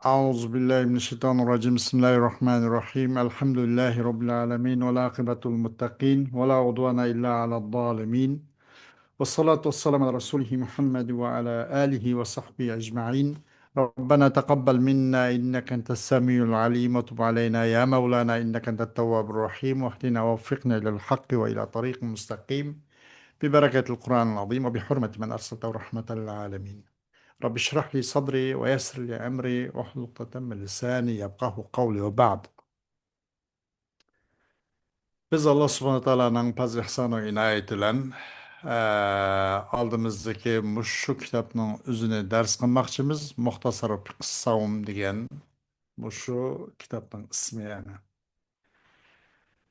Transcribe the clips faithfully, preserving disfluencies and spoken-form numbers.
أعوذ بالله من الشيطان الرجيم. بسم الله الرحمن الرحيم. الحمد لله رب العالمين، والعاقبة للمتقين، ولا عدوان إلا على الظالمين. والصلاة والسلام على رسوله محمد وعلى آله وصحبه أجمعين. ربنا تقبل منا إنك أنت السميع العليم، وتب علينا يا مولانا إنك أنت التواب الرحيم، واهدنا ووفقنا إلى الحق وإلى طريق مستقيم، ببركة القرآن العظيم وبحرمة من أرسلته رحمة للعالمين. رب اشرح لي صدري ويسر لي أمري واحلل عقدة من لساني يفقهوا قولي وبعد. بىز ئاللا سۇبھانەھۇ تائالانىڭ پەزلى ئىھسانى ئىنايىتى بىلەن، ئە، ئالدىمىزدىكى مۇشۇ كىتابنىڭ ئۆزىنى دەرس قىلماقچىمىز. مۇختەسەر فىقھى سەۋم دېگەن مۇشۇ كىتابنىڭ ئىسمى، يەنى.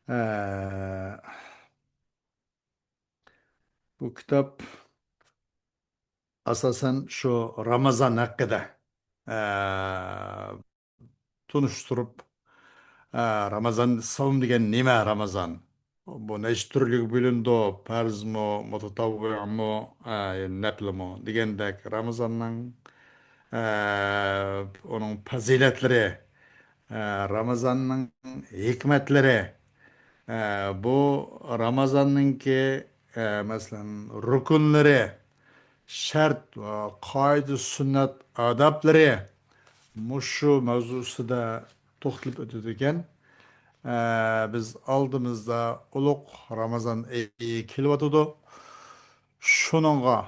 ئە، بۇ كىتاب ئاساسەن شۇ رامازان ھەققىدە، ئە، تونۇشتۇرۇپ، ئە، رامازان ساۋم دېگەن نېمە؟ رامازان بۇ نەچچە تۈرلۈك بۆلۈنىدۇ؟ پەرزمۇ، مۇتەتەۋۋىئمۇ، ئە، نەپلىمۇ دېگەندەك رامازاننىڭ، ئە، ئۇنىڭ پەزىلەتلىرى، ئە، رامازاننىڭ ھېكمەتلىرى، ئە، بۇ رامازاننىڭكى، ئە، مەسىلەن، رۇكۇنلىرى، شەرت ۋە قائىدە، سۈننەت، ئادابلىرى، مۇشۇ مەۋزۇ ئۈستىدە توختىلىپ ئۆتىدىكەن. ئە، بىز ئالدىمىزدا ئۇلۇغ رامازان ئېيى كېلىۋاتىدۇ. شۇنىڭغا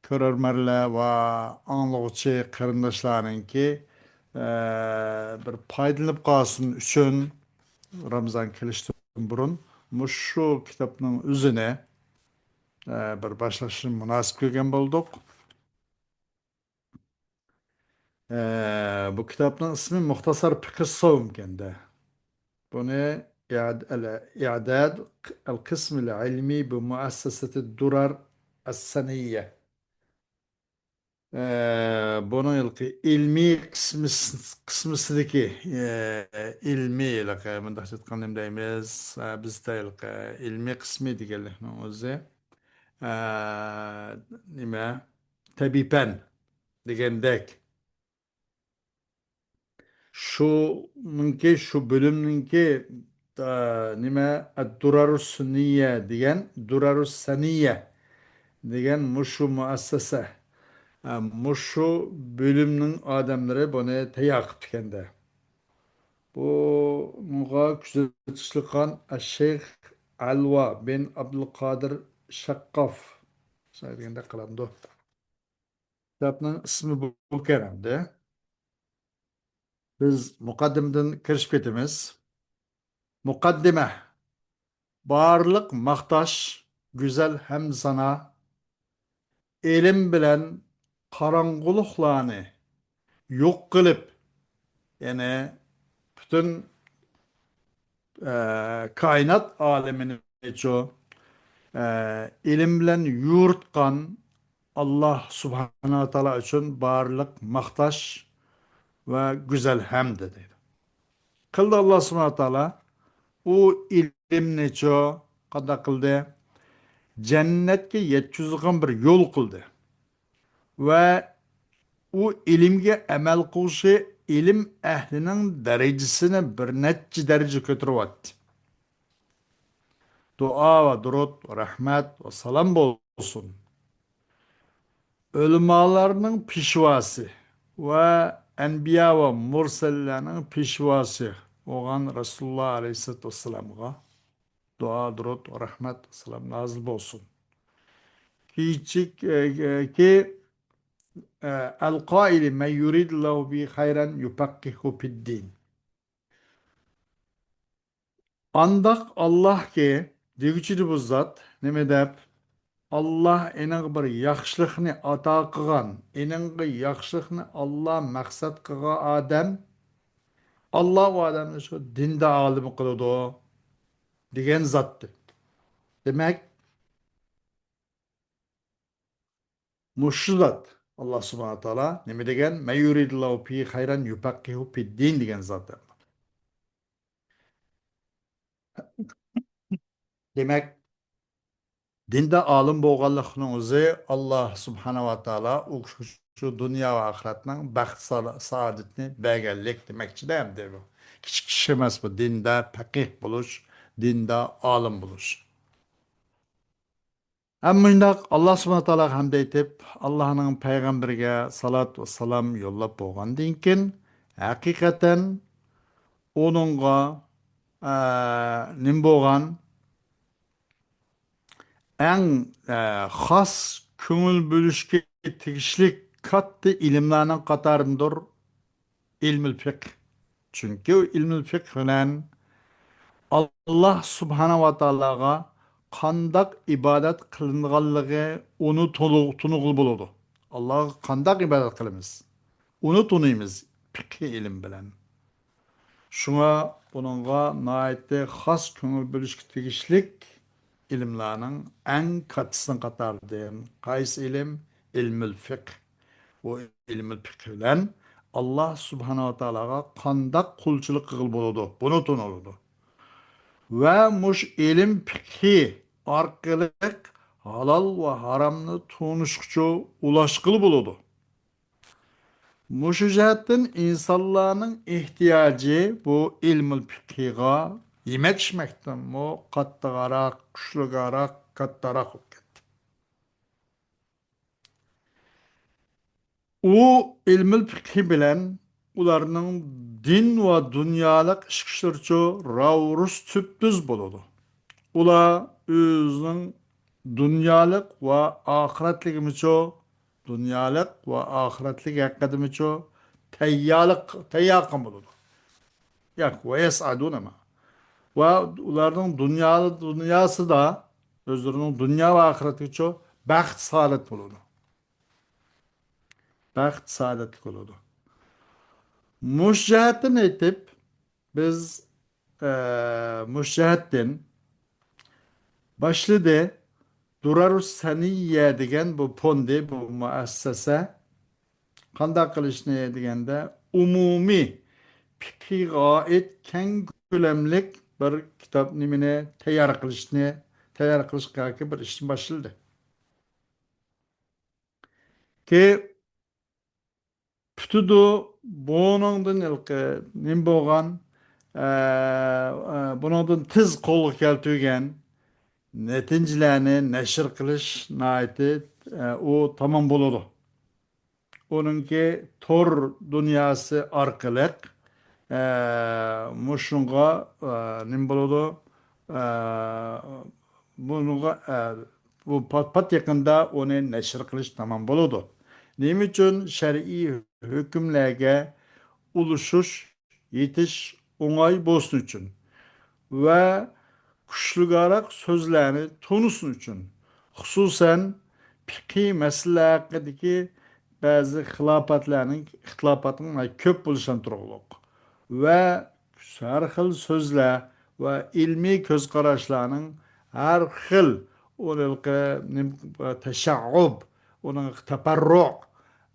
كۆرۈرمەنلەر ۋە ئاڭلىغۇچى قېرىنداشلارنىڭكى، ئە، بىر پايدىلىنىپ قالسۇن ئۈچۈن، رامىزان كېلىشتىن بۇرۇن مۇشۇ كىتابنىڭ ئۆزىنى، ئە، بىر باشلاشنى مۇناسىپ كۆرگەن بولدۇق. ئە، بۇ كىتابنىڭ ئىسمى مۇختەسەر فىقھى سوۋم ئىكەن-دە. بۇنى ئىئاد-، ئەل-، ئىئداد ئەل-قىسمىل ئىلمى بۇ مۇئەسسەسەتى دۇرار ئەس-سەنىيە. ئە، بۇنىڭ ھېلىقى ئىلمىي قىسمىس-، قىسمىسىدىكى، ئە، ئىلمىي ھېلىقى، مۇنداقچە ئېيتقاندا نېمە دەيمىز؟ ئە، بىزدە ھېلىقى ئىلمىي قىسمى دېگەنلىكنىڭ ئۆزى، ئە، نېمە؟ تەبىئىي پەن دېگەندەك. شۇنىڭكى، شۇ بۆلۈمنىڭكى، ئە، نېمە، ئەد-دۇرارۇس سۈننىيە دېگەن، دۇرارۇس سەنىيە دېگەن مۇشۇ مۇئەسسەسە، ئە، مۇشۇ بۆلۈمنىڭ ئادەملىرى بۇنى تەييار قىپتىكەن-دە. بۇنىڭغا كۆزەتكۈچىلىك قىلغان ئەششەيخ ئەلۋا بىن ئابدۇلقادىر شەققاف دېگەندەك قىلامدۇ؟ كىتابنىڭ ئىسمى بۇ، بۇ ئىكەن ئەمدى. بىز مۇقەددىمىدىن كىرىشىپ كېتىمىز. مۇقەددىمە. بارلىق ماختاش، گۈزەل ھەمدۇسانا، ئىلىم بىلەن قاراڭغۇلۇقلارنى يوق قىلىپ، يەنى پۈتۈن، ئە، كائىنات ئالىمىنىچۇ، ئە، ئىلىم بىلەن يورۇتقان ئاللا سۇبھانەھۇ ۋە تائالا ئۈچۈن بارلىق ماختاش ۋە گۈزەل ھەمدە دەيدۇ. قىلدى ئاللا سۇبھانەھۇ ۋە تائالا ئۇ ئىلىمنىچۇ قانداق قىلدى؟ جەننەتكە يەتكۈزىدىغان بىر يول قىلدى. ۋە ئۇ ئىلىمگە ئەمەل قىلىشى ئىلىم ئەھلىنىڭ دەرىجىسىنى بىر نەچچە دەرىجە كۆتۈرۈۋەتتى. دۇئا ۋە دۇرۇت ۋە رەھمەت ۋە سالام بولسۇن ئۆلىمالارنىڭ پېشۋاسى ۋە ئەنبىيا ۋە مۇرسەللەرنىڭ پېشۋاسى بولغان رەسۇلۇللا ئەلەيھىسسالاتۇ ۋەسسالامغا دۇئا، دۇرۇت ۋە رەھمەت، سالام نازىل بولسۇن. كېيىنچىكى، ئە، ئەل قائىلى مەن يۇرىدىللاھۇ بىھى خەيرەن يۇپەققىھۇ فىددىن. ئانداق ئاللاھكى دېگۈچىدى بۇ زات، نېمە دەپ؟ ئاللا ئېنىڭغا بىر ياخشىلىقنى ئاتا قىلغان، ئېنىڭغا ياخشىلىقنى ئاللا مەقسەت قىلغان ئادەم، ئاللا ئۇ ئادەمنى شۇ دىندا ئالىم قىلىدۇ دېگەن زاتتى. دېمەك، مۇشۇ زات ئاللا سۇبھانەھۇ ۋە تائالا نېمە دېگەن؟ مەن يۇرىدىللاھۇ بىھى خەيرەن يۇپەققىھۇ فىددىن دېگەن زات. دېمەك، دىندا ئالىم بولغانلىقنىڭ ئۆزى، ئاللا سۇبھانەھۇ ۋە تائالا ئۇ شۇ دۇنيا ۋە ئاخىرەتنىڭ بەخت سا-، سائادىتىنى بەرگەنلىك دېمەكچىدە، ئەمدى بۇ كىچىك ئىش ئەمەس، بۇ دىندا پەقىھ بولۇش، دىندا ئالىم بولۇش. ھەم مۇشۇنداق ئاللا سۇبھانەھۇ ۋە تائالاغا ھەمد ئېيتىپ، ئاللانىڭ پەيغەمبىرىگە سالات ۋە سالام يوللاپ بولغاندىن كېيىن، ھەقىقەتەن ئۇنىڭغا، ئە، نېمە بولغان؟ ئەڭ، ئە، خاس كۆڭۈل بۆلۈشكە تېگىشلىك كاتتا ئىلىملارنىڭ قاتارىدىندۇر ئىلمۇل فىقھ. چۈنكى ئۇ ئىلمۇل فىقھ بىلەن ئاللا سۇبھانەھۇ ۋە تائالاغا قانداق ئىبادەت قىلىنغانلىقى ئۇنى تونۇ-، تونۇغىلى بولىدۇ. ئاللاغا قانداق ئىبادەت قىلىمىز؟ ئۇنى تونۇيمىز پىقھىي ئىلىم بىلەن. شۇڭا بۇنىڭغا ناھايىتى خاس كۆڭۈل بۆلۈشكە تېگىشلىك ئىلىملارنىڭ ئەڭ كاتتىسىنىڭ قاتارىدىن قايسى ئىلىم؟ ئىلمۇل فىقھ. بۇ ئىلمۇل فىقھ بىلەن ئاللا سۇبھانەھۇ ۋە تائالاغا قانداق قۇلچىلىق قىلغىلى بولىدۇ؟ بۇنى تونۇلىدۇ. ۋە مۇشۇ ئىلىم فىقھى ئارقىلىق ھالال ۋە ھارامنى تونۇشقىچە ئۇلاشقىلى بولىدۇ. مۇشۇ جەھەتتىن ئىنسانلارنىڭ ئېھتىياجى بۇ ئىلمۇل فىقھىغا يېمەك-ئىچمەكتىنمۇ قاتتىقراق، كۈچلۈكرەك، كاتتىراق بولۇپ كەتتى. ئۇ ئىلمۇل فىقھى بىلەن ئۇلارنىڭ دىن ۋە دۇنيالىق ئىش-كۈچلىرىچۇ راۋۇرۇس تۈپتۈز بولىدۇ. ئۇلار ئۆزىنىڭ دۇنيالىق ۋە ئاخىرەتلىكىمىچۇ، دۇنيالىق ۋە ئاخىرەتلىك ھەققىدىمىچۇ تەييارلىق، تەييار قىلغان بولىدۇ. ياق، ۋە يەسئەدۇنە ما. ۋە ئۇلارنىڭ دۇنيا، دۇنياسىدا، ئۆزلىرىنىڭ دۇنيا ۋە ئاخىرەتلىكىچۇ بەخت سائادەت بولىدۇ. بەخت سائادەتلىك بولىدۇ. مۇشۇ جەھەتتىن ئېيتىپ، بىز، ئە، مۇشۇ جەھەتتىن باشلىدى. دۇرارۇس سەنىيە دېگەن بۇ فوندى، بۇ مۇئەسسەسە قانداق قىلىشنى دېگەندە، ئومۇمىي پىقھىغا ئائىت كەڭ كۆلەملىك بىر كىتاب نېمىنى تەييار قىلىشنى، تەييار قىلىش ياكى بىر ئىشنى باشلىدى. كى پۈتىدۇ. بۇنىڭدىن ھېلىقى نېمە بولغان، ئە، ئە، بۇنىڭدىن تېز قولغا كەلتۈرگەن نەتىجىلەرنى نەشر قىلىش ناھايىتى، ئە، ئۇ تامام بولىدۇ. ئۇنىڭكى تور دۇنياسى ئارقىلىق، ئە، مۇشۇنىڭغا، ئە، نېمە بولىدۇ؟ ئە، بۇنىڭغا، ئە، بۇ پات، پات يېقىندا ئۇنى نەشر قىلىش تامام بولىدۇ. نېمە ئۈچۈن؟ شەرئىي ھۆكۈملەرگە ئۇلىشىش، يېتىش ئوڭاي بولسۇن ئۈچۈن ۋە كۈچلۈكرەك سۆزلەرنى تونۇسۇن ئۈچۈن، خۇسۇسەن، پىقھىي مەسىلىلەر ھەققىدىكى بەزى خىلاپەتلەرنىڭ، ئىختىلاپاتنىڭ كۆپ بولۇشىدىن تۇرۇقلۇق ۋە ھەر خىل سۆزلەر ۋە ئىلمىي كۆز قاراشلارنىڭ ھەر خىل، ئۇنىڭقى نېمە، تەشەئۇب، ئۇنىڭ تەپەررۇ،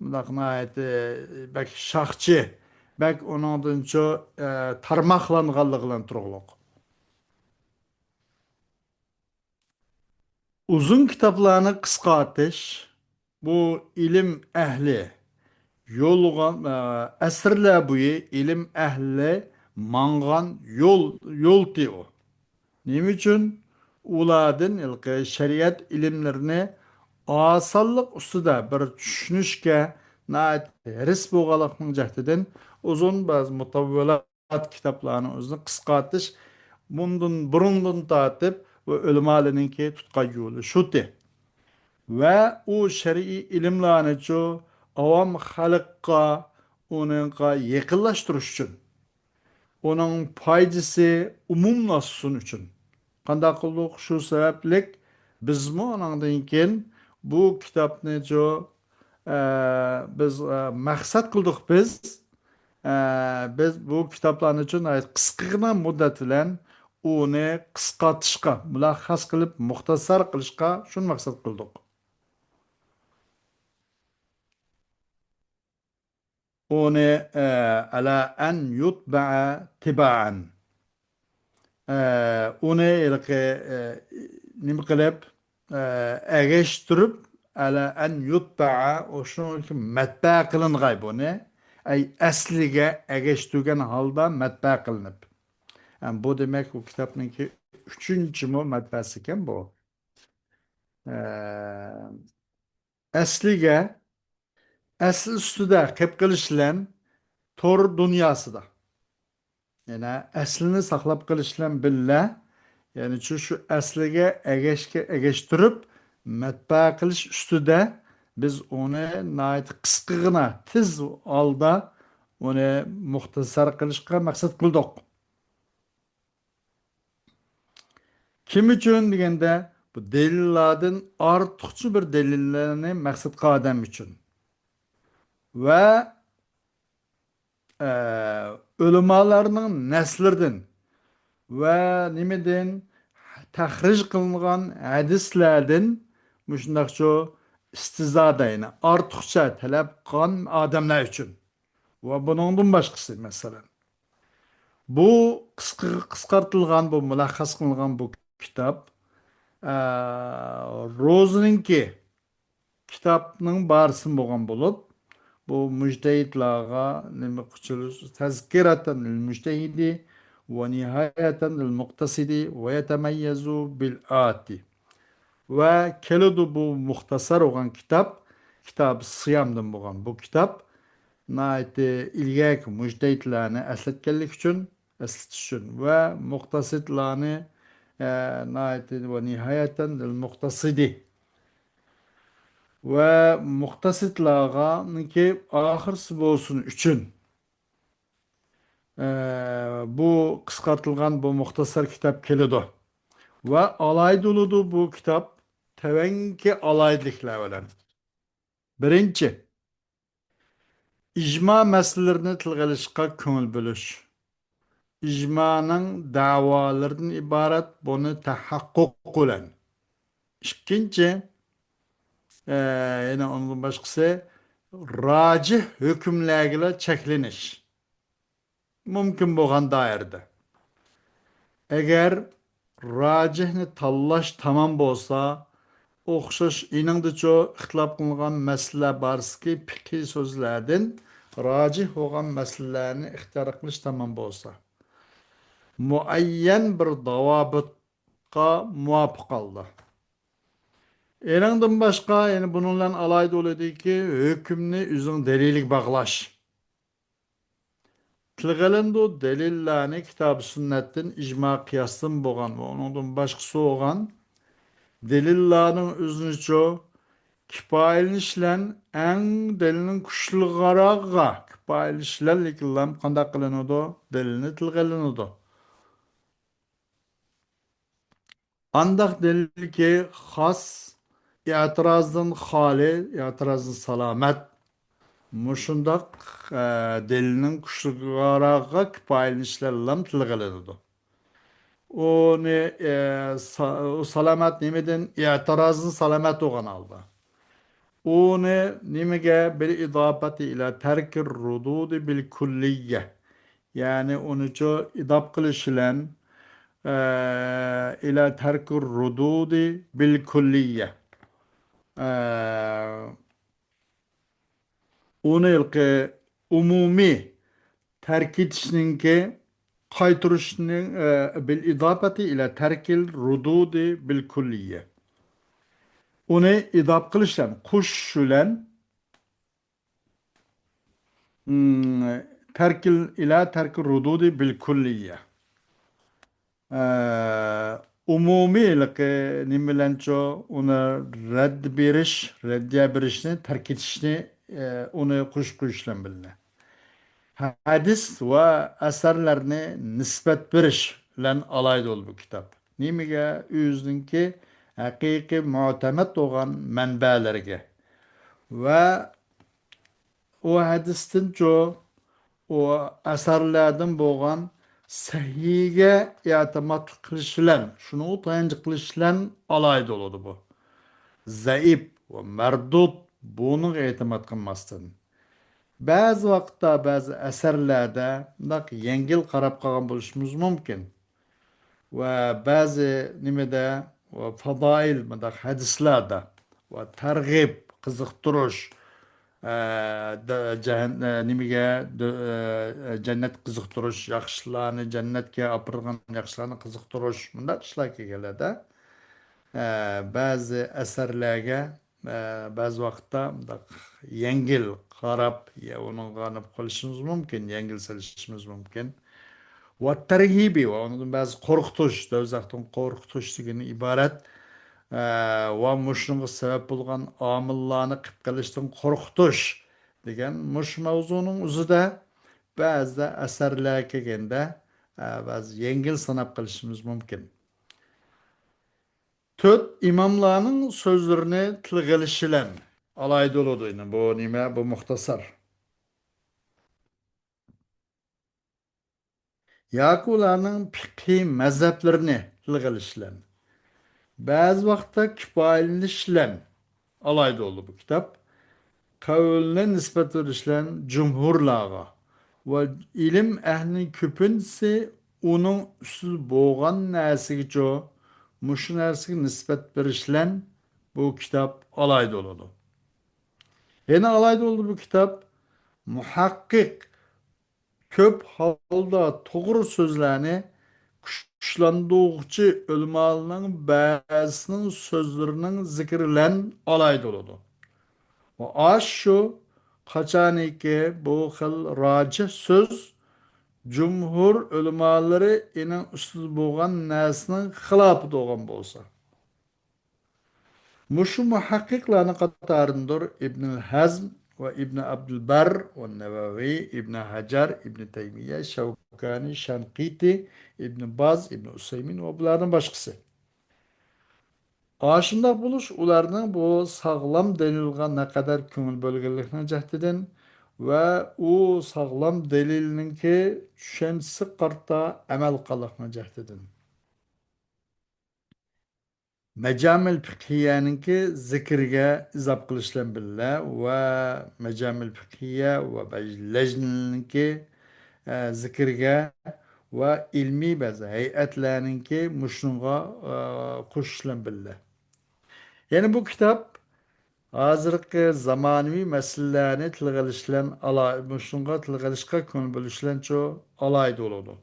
مۇنداق ناھايىتى بەك شاخچى، بەك ئۇنىڭدىنچۇ، ئە، تارماقلانغانلىقى بىلەن تۇرۇقلۇق. ئۇزۇن كىتابلارنى قىسقارتىش، بۇ ئىلىم ئەھلى يولغان، ئە، ئەسىرلەر بويى ئىلىم ئەھلى ماڭغان يول، يولتى ئۇ. نېمە ئۈچۈن؟ ئۇلاردىن ھېلىقى شەرىئەت ئىلىملىرىنى ئاسانلىق ئۈستىدە بىر چۈشىنىشكە ناھايىتى ھېرىس بولغانلىقنىڭ جەھىتىدىن ئۇزۇن بەزى مۇتەۋۋىلات كىتابلارنىڭ ئۆزىنى قىسقارتىش مۇندىن بۇرۇندىن تارتىپ ۋە ئۆلىمالارنىڭكى تۇتقان يولى شۇتى. ۋە ئۇ شەرئىي ئىلىملارنىچۇ ئاۋام خەلققە ئۇنىڭغا يېقىنلاشتۇرۇش ئۈچۈن، ئۇنىڭ پايدىسى ئومۇملاشسۇن ئۈچۈن. قانداق قىلدۇق؟ شۇ سەۋەبلىك بىزمۇ ئۇنىڭدىن كېيىن بۇ كىتابنىچۇ، ئە، بىز، ئە، مەقسەت قىلدۇق بىز. ئە، بىز بۇ كىتابلارنىچۇ ناھايىتى قىسقىغىنا مۇددەت بىلەن ئۇنى قىسقارتىشقا، مۇلەخخەس قىلىپ مۇختەسەر قىلىشقا شۇنى مەقسەت قىلدۇق. ئۇنى، ئە، ئەلا ئەن يۇتبەئە تىبائەن. ئە، ئۇنى ھېلىقى، ئە، نېمە قىلىپ، ئەگەشتۈرۈپ، ئەلە ئەن يۇتبەئە، ئۇ شۇنىڭ ئۈچۈن مەتبەئە قىلىنغاي بۇنى. ئەي، ئەسلىگە ئەگەشتۈرگەن ھالدا مەتبەئە قىلىنىپ. ئە، بۇ دېمەك، ئۇ كىتابنىڭكى ئۈچىنچىمۇ مەتبەئەسى ئىكەن بۇ. ئە، ئەسلىگە، ئەسلى ئۈستىدە قېپ قىلىش بىلەن تور دۇنياسىدا. يەنە ئەسلىنى ساقلاپ قېلىش بىلەن بىللە، يەنى شۇ، شۇ ئەسلىگە ئەگەشكە، ئەگەشتۈرۈپ مەتبەئە قىلىش ئۈستىدە بىز ئۇنى ناھايىتى قىسقىغىنا، تېز ھالدا ئۇنى مۇختەسەر قىلىشقا مەقسەت قىلدۇق. كىم ئۈچۈن دېگەندە، بۇ دەلىللاردىن ئارتۇقچە بىر دەلىللەرنى مەقسەت قىلغان ئادەم ئۈچۈن. ۋە، ئە، ئۆلىمالارنىڭ نەسلىرىدىن ۋە نېمىدىن، تەخرىج قىلىنغان ھەدىسلەردىن مۇشۇنداقچۇ ئىستىزادا، يەنى ئارتۇقچە تەلەپ قىلغان ئادەملەر ئۈچۈن. ۋە بۇنىڭدىن باشقىسى، مەسىلەن، بۇ قىسقا-، قىسقارتىلغان، بۇ مۇلەخخەس قىلىنغان بۇ كىتاب، ئە، روزىنىڭكى كىتابنىڭ بارىسىمۇ بولغان بولۇپ، بۇ مۇجتەھىدلارغا نېمە قىلىش، تەزكىراتەن لىل مۇجتەھىدى ۋە نىھايەتەن لىل مۇقتەسىدى ۋە يەتەمەييەزۇ بىل ئاتى. ۋە كېلىدۇ بۇ مۇختەسەر بولغان كىتاب، كىتاب سىيامدىن بولغان بۇ كىتاب ناھايىتى ئىلگەركى مۇجتەھىدلەرنى ئەسلەتكەنلىك ئۈچۈن، ئەسلىتىش ئۈچۈن ۋە مۇقتەسىدلارنى، ئە، ناھايىتى ۋە نىھايەتەن لىل مۇقتەسىدى ۋە مۇقتەسىدلارغانىڭكى ئاخىرسى بولسۇن ئۈچۈن، ئە، بۇ قىسقارتىلغان بۇ مۇختەسەر كىتاب كېلىدۇ. ۋە ئالاھىدە بولىدۇ بۇ كىتاب تۆۋەنكى ئالاھىدىلىكلەر بىلەن. بىرىنچى، ئىجما مەسىلىلىرىنى تىلغا ئېلىشقا كۆڭۈل بۆلۈش. ئىجمانىڭ دەۋالىرىدىن ئىبارەت بۇنى تەھەققۇق بىلەن. ئىككىنچى، ئە، يەنە ئۇنىڭدىن باشقىسى، راجىھ ھۆكۈملەرگىلا چەكلىنىش. مۇمكىن بولغان دائىرىدە. ئەگەر راجىھنى تاللاش تامام بولسا، ئوخشاش ئېنىڭدىچۇ ئىختىلاپ قىلىنغان مەسىلىلەر بارسىكى، پىقھىي سۆزلەردىن راجىھ بولغان مەسىلىلەرنى ئىختىيار قىلىش تامام بولسا، مۇئەييەن بىر داۋابىتقا مۇۋاپىق ھالدا. ئېنىڭدىن باشقا، يەنە بۇنىڭ بىلەن ئالاھىدە بولىدۇكى، ھۆكۈمنى ئۆزىنىڭ دەلىلىگە باغلاش. تىلغا ئېلىنىدۇ، دەلىللەرنى كىتاب سۈننەتتىن، ئىجما قىياستىن بولغان ۋە ئۇنىڭدىن باشقىسى بولغان دەلىللەرنىڭ ئۆزىنىچۇ كىپايىلىنىش بىلەن ئەڭ دەلىلنىڭ كۈچلۈكرەكىگە كىپايىلىنىش بىلەن، لېكىنلا قانداق قىلىنىدۇ؟ دەلىلنى تىلغا ئېلىنىدۇ. ئانداق دەلىلكى خاس، ئېتىرازدىن خالىي، ئېتىرازدىن سالامەت، مۇشۇنداق، ئە، دەلىلنىڭ كۈچلۈكرەكىگە كىپايىلىنىشلەرلا تىلغا ئېلىنىدۇ. ئۇنى، ئە، سا-، ئۇ سالامەت نېمىدىن؟ ئېتىرازدىن سالامەت بولغان ھالدا. ئۇنى نېمىگە؟ بىل ئىداپەتى ئىلە تەركىر رۇدۇدى بىل كۇللىيە. يەنى ئۇنىچۇ ئىداپ قىلىش بىلەن، ئە، ئىلە تەركىر رۇدۇدى بىل كۇللىيە. ئە، ئۇنى ھېلىقى ئومۇمىي تەرك ئېتىشنىڭكى، قايتۇرۇشنىڭ، ئە، بىل ئىداپەتى ئىلە تەركىل رۇدۇدى بىل كۇللىيە. ئۇنى ئىداپ قىلىش بىلەن، قوشۇش بىلەن، مم، تەركىل، ئىلە تەركىل رۇدۇدى بىل كۇللىيە. ئە، ئومۇمىي ھېلىقى نېمە بىلەنچۇ، ئۇنى رەددە بېرىش، رەددىيە بېرىشنى، تەرك ئېتىشنى، ئە، ئۇنى قوشۇپ قويۇش بىلەن بىللە. ھەدىس ۋە ئەسەرلەرنى نىسبەت بېرىش بىلەن ئالاھىدە بولىدۇ بۇ كىتاب. نېمىگە؟ ئۆزىنىڭكى ھەقىقىي مۇئتەمەد بولغان مەنبەلىرىگە ۋە ئۇ ھەدىستىنچۇ، ئۇ ئەسەرلەردىن بولغان سەھىھگە ئېتىمادلىق قىلىش بىلەن، شۇنىڭغا تايانچ قىلىش بىلەن ئالاھىدە بولىدۇ بۇ. زەئىپ ۋە مەردۇد بۇنىڭغا ئېتىماد قىلماستىن. بەزى ۋاقىتتا بەزى ئەسەرلەردە مۇنداق يەڭگىل قاراپ قالغان بولۇشىمىز مۇمكىن. ۋە بەزى نېمىدە، ۋە فازائىل، مۇنداق ھەدىسلەردە، ۋە تەرغىب، قىزىقتۇرۇش، ئە، دە-، جەھەن-، ئە، نېمىگە، دۆ-، ئە، جەننەت قىزىقتۇرۇش، ياخشىلارنى جەننەتكە ئاپىرىدىغان ياخشىلارنى قىزىقتۇرۇش، مۇنداق ئىشلار كەلگەنلەردە، ئە، بەزى ئەسەرلەرگە، ئە، بەزى ۋاقىتتا مۇنداق يەڭگىل قاراپ، يە، ئۇنىڭغا نېمە قىلىشىمىز مۇمكىن، يەڭگىل سېلىشىمىز مۇمكىن. ۋە تەرھىبى، ۋە ئۇنىڭدىن بەزى قورقۇتۇش، دوزاختىن قورقۇتۇش دېگىنى ئىبارەت. ئە، ۋە مۇشۇنىڭغا سەۋەب بولغان ئامىللارنى قىپ قېلىشتىن قورقۇتۇش دېگەن مۇشۇ ماۋزۇنىڭ ئۆزىدە بەزىدە ئەسەرلەر كەلگەندە، ئە، بەزى يەڭگىل ساناپ قېلىشىمىز مۇمكىن. تۆت ئىماملارنىڭ سۆزلىرىنى تىلغا ئېلىش بىلەن ئالاھىدە بولىدۇ. يەنى بۇ نېمە؟ بۇ مۇختەسەر. ياكى ئۇلارنىڭ پىقھىي مەزھەپلىرىنى تىلغا ئېلىش بىلەن، بەزى ۋاقىتتا كۇپايىلىنىش بىلەن ئالاھىدە بولىدۇ بۇ كىتاب. قەۋلنى نىسبەت بېرىش بىلەن جۇمھۇرلارغا ۋە ئىلىم ئەھلىنىڭ كۆپىنچىسى ئۇنىڭ ئۈستىدە بولغان نەرسىگىچۇ، مۇشۇ نەرسىگە نىسبەت بېرىش بىلەن بۇ كىتاب ئالاھىدە بولىدۇ. يەنە ئالاھىدە بولىدۇ بۇ كىتاب مۇھەققىق، كۆپ ھالدا توغرا سۆزلەرنى كۈچلەندۈرگۈچى ئۆلىمالارنىڭ بەزىسىنىڭ سۆزلىرىنىڭ زىكرى بىلەن ئالاھىدە بولىدۇ. ۋە ئاشۇ قاچانكى بۇ خىل راجىھ سۆز جۇمھۇر ئۆلىمالىرى ئېنىڭ ئۈستىدە بولغان نەرسىنىڭ خىلاپىدا بولغان بولسا. مۇشۇ مۇھەققىقلارنىڭ قاتارىدىندۇر ئىبنىل ھەزم ۋە ئىبنى ئابدۇلبەر ۋە نەۋەۋى، ئىبنى ھەجەر، ئىبنى تەيمىيە، شەۋكانى، شەنقىتى، ئىبنى باز، ئىبنى ئۇسەيمىن ۋە بۇلاردىن باشقىسى. ئاشۇنداق بولۇش ئۇلارنىڭ بۇ ساغلام دەلىلغا نەقەدەر كۆڭۈل بۆلگەنلىكىنىڭ جەھىتىدىن ۋە ئۇ ساغلام دەلىلنىڭكى چۈشەنچىسىگە قارىتا ئەمەل قىلغانلىقىنىڭ جەھىتىدىن. مەجامىل پىقھىيەنىڭكى زىكرىگە ئىزاپ قىلىش بىلەن بىللە ۋە مەجامىل پىقھىيە ۋە بەز-، لەجنىنىڭكى، ئە، زىكرىگە ۋە ئىلمىي بەزى ھەيئەتلەرنىڭكى مۇشۇنىڭغا، ئە، قوشۇش بىلەن بىللە. يەنى بۇ كىتاب ھازىرقى زامانىۋى مەسىلىلەرنى تىلغا ئېلىش بىلەن ئالا-، مۇشۇنىڭغا تىلغا ئېلىشقا كۆڭۈل بۆلۈش بىلەنچۇ ئالاھىدە بولىدۇ.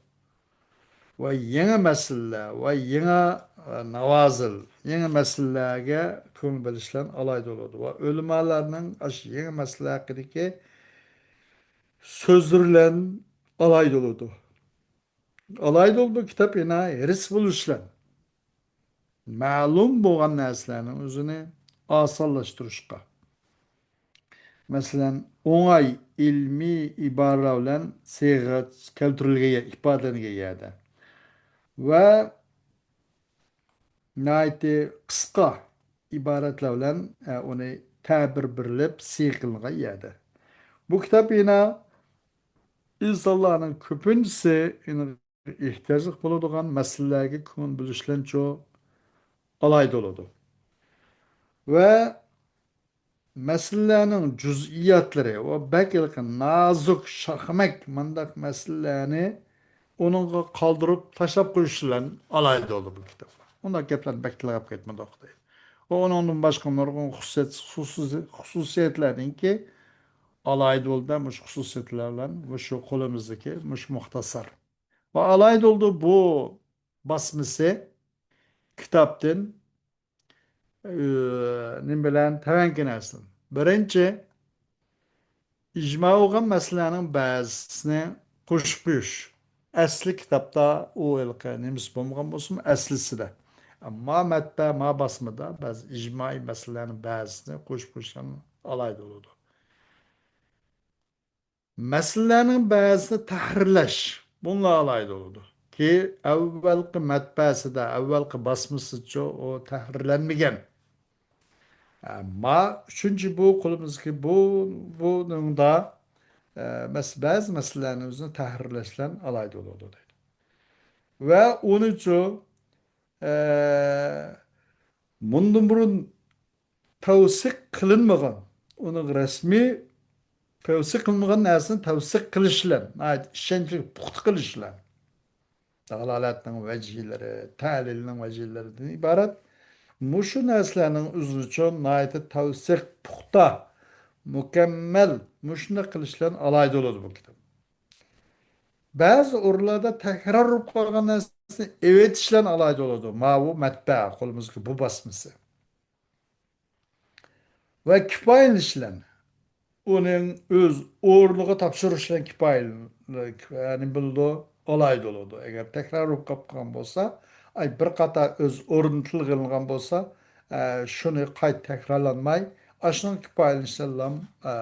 ۋە يېڭى مەسىلىلەر ۋە يېڭى، ئە، ناۋازىل، يېڭى مەسىلىلەرگە كۆڭۈل بۆلۈش بىلەن ئالاھىدە بولىدۇ. ۋە ئۆلىمالارنىڭ ئاشۇ يېڭى مەسىلە ھەققىدىكى سۆزلىرى بىلەن ئالاھىدە بولىدۇ. ئالاھىدە بولىدۇ كىتاب يەنە ھېرىس بولۇش بىلەن مەلۇم بولغان نەرسىلەرنىڭ ئۆزىنى ئاسانلاشتۇرۇشقا. مەسىلەن، ئوڭاي ئىلمىي ئىبارىلەر بىلەن سىيغە كەلتۈرۈلگەن يە-، ئىپادىلەنگەن يەردە ۋە ناھايىتى قىسقا ئىبارەتلەر بىلەن، ئە، ئۇنى تەبىر بېرىلىپ سىيغا قىلىنغان يەردە. بۇ كىتاب يەنە ئىنسانلارنىڭ كۆپىنچىسى ئېنىق ئېھتىياجلىق بولىدىغان مەسىلىلەرگە كۆڭۈل بۆلۈش بىلەنچۇ ئالاھىدە بولىدۇ. ۋە مەسىلىلەرنىڭ جۈزئىياتلىرى ۋە بەك ھېلىقى نازۇك، شاخمەك مانداق مەسىلىلەرنى ئۇنىڭغا قالدۇرۇپ تاشلاپ قويۇش بىلەن ئالاھىدە بولىدۇ بۇ كىتاب. ئۇنداق گەپلەرنى بەك تىلغاپ كەتمىدۇق دەيدۇ. ۋە ئۇنىڭدىن باشقا نۇرغۇن خۇسۇسىيەت-، خۇسۇسىي-، خۇسۇسىيەتلەرنىڭكى ئالاھىدە بولىدۇ. مۇشۇ خۇسۇسىيەتلەر بىلەن مۇشۇ قولىمىزدىكى مۇشۇ مۇختەسەر. ۋە ئالاھىدە بولىدۇ بۇ باسمىسى كىتابتىن، ئى، نېمە بىلەن؟ تەۋەنكى نەرسىدىن. بىرىنچى، ئىجما بولغان مەسىلىلەرنىڭ بەزىسىنى قوشۇپ قويۇش. ئەسلى كىتابتا ئۇ ھېلىقى نېمىسى بولمىغان بولسىمۇ، ئەسلىسىدە. ئەمما مەتبە، ما باسمىدا بەزى ئىجمائىي مەسىلىلەرنىڭ بەزىسىنى قوشۇپ قويۇشلارنى ئالاھىدە بولىدۇ. مەسىلىلەرنىڭ بەزىسىنى تەھرىرلەش بۇنىلا ئالاھىدە بولىدۇ. كى ئەۋۋەلقى مەتبەسىدە، ئەۋۋەلقى باسمىسىچۇ ئۇ تەھرىرلەنمىگەن. ئەمما ئۈچىنچى بۇ قولىمىزدىكى بۇ، بۇنىڭدا، ئە، مەس-، بەزى مەسىلىلەرنى ئۆزىنى تەھرىرلەش بىلەن ئالاھىدە بولىدۇ دەيدۇ. ۋە ئۇنىچۇ، ئە، مۇندىن بۇرۇن تەۋسىق قىلىنمىغان، ئۇنىڭ رەسمىي تەۋسىق قىلىنمىغان نەرسىنى تەۋسىق قىلىش بىلەن، ناھايىتى ئىشەنچلىك پۇختا قىلىش بىلەن، دالالەتنىڭ ۋەجھىلىرى، تەلىلنىڭ ۋەجھىلىرىدىن ئىبارەت مۇشۇ نەرسىلەرنىڭ ئۆزىچۇ ناھايىتى تەۋسىق، پۇختا، مۇكەممەل، مۇشۇنداق قىلىش بىلەن ئالاھىدە بولىدۇ بۇ كىتاب. بەزى ئورۇنلاردا تەكرار بولۇپ قالغان نەرسىنى ئېۋېتىش بىلەن ئالاھىدە بولىدۇ. ماۋۇ مەتبەئە، قولىمىزدىكى بۇ باسمىسى. ۋە كۇپايىلىنىش بىلەن ئۇنىڭ ئۆز ئورنىغا تاپشۇرۇش بىلەن كۇپايىلىنىش، يەنى بولىدۇ، ئالاھىدە بولىدۇ. ئەگەر تەكرار بولۇپ قالغان بولسا، ئاي، بىر قاتار ئۆز ئورنىدا تىلغا ئېلىنغان بولسا، ئە، شۇنى قايتا تەكرارلانماي، ئاشۇنىڭ كۇپايىلىنىشى بىلەن، ئە،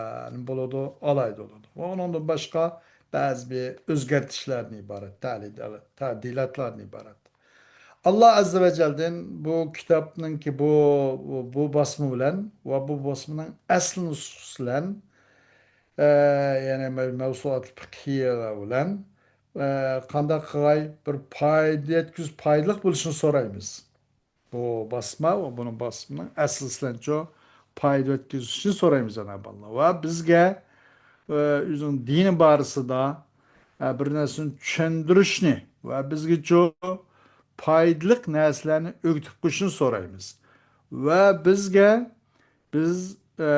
بولىدۇ، ئالاھىدە بولىدۇ. ۋە ئۇنىڭدىن باشقا بەزى بىر ئۆزگەرتىشلەردىن ئىبارەت، تەدىل-، تەدىلاتلاردىن ئىبارەت. ئاللا ئەززە ۋە جەلدىن بۇ كىتابنىڭكى بۇ، بۇ باسما بىلەن ۋە بۇ باسمىنىڭ ئەسلى نۇسخىسى بىلەن، ئە، يەنى مەۋ-، مەۋسۇئات فىقھىيە بىلەن، ئە، قانداق قىلغاي بىر پايدا يەتكۈز-، پايدىلىق بولۇشىنى سورايمىز. بۇ باسما ۋە بۇنىڭ باسمىنىڭ ئەسلىسىلەنچۇ پايدا يەتكۈزۈشىنى سورايمىز، جانابى ئاللا. ۋە بىزگە، ئە، ئۆزىنىڭ دىنى بارىسىدا، ئە، بىر نەرسىنى چۈشەندۈرۈشنى ۋە بىزگىچۇ پايدىلىق نەرسىلەرنى ئۆگىتىپ قويۇشنى سورايمىز. ۋە بىزگە، بىز، ئە،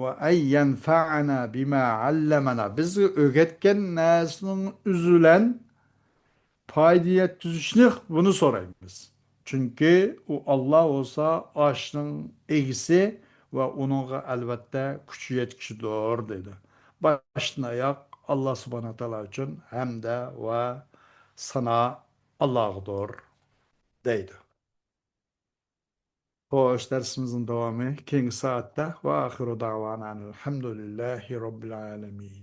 ۋە ئەي يەنفەئەنا بىما ئەللەمەنا. بىزگە ئۆگەتكەن نەرسىنىڭ ئۆزى بىلەن پايدا يەتكۈزۈشنى بۇنى سورايمىز. چۈنكى ئۇ ئاللا بولسا ئاشنىڭ ئىگىسى ۋە ئۇنىڭغا ئەلۋەتتە كۈچى يەتكۈچىدۇر، دەيدۇ. باشتىن ئاياق ئاللا سۇبھانەھۇ ۋە تائالا ئۈچۈن ھەمدە ۋە سانا ئاللاغىدۇر، دەيدۇ. خوش، دەرسىمىزنىڭ داۋامى كېيىنكى سائەتتە. ۋە ئاخىرۇ دەۋانا ئەلھەمدۇلىللاھى رەببىل ئالەمىن.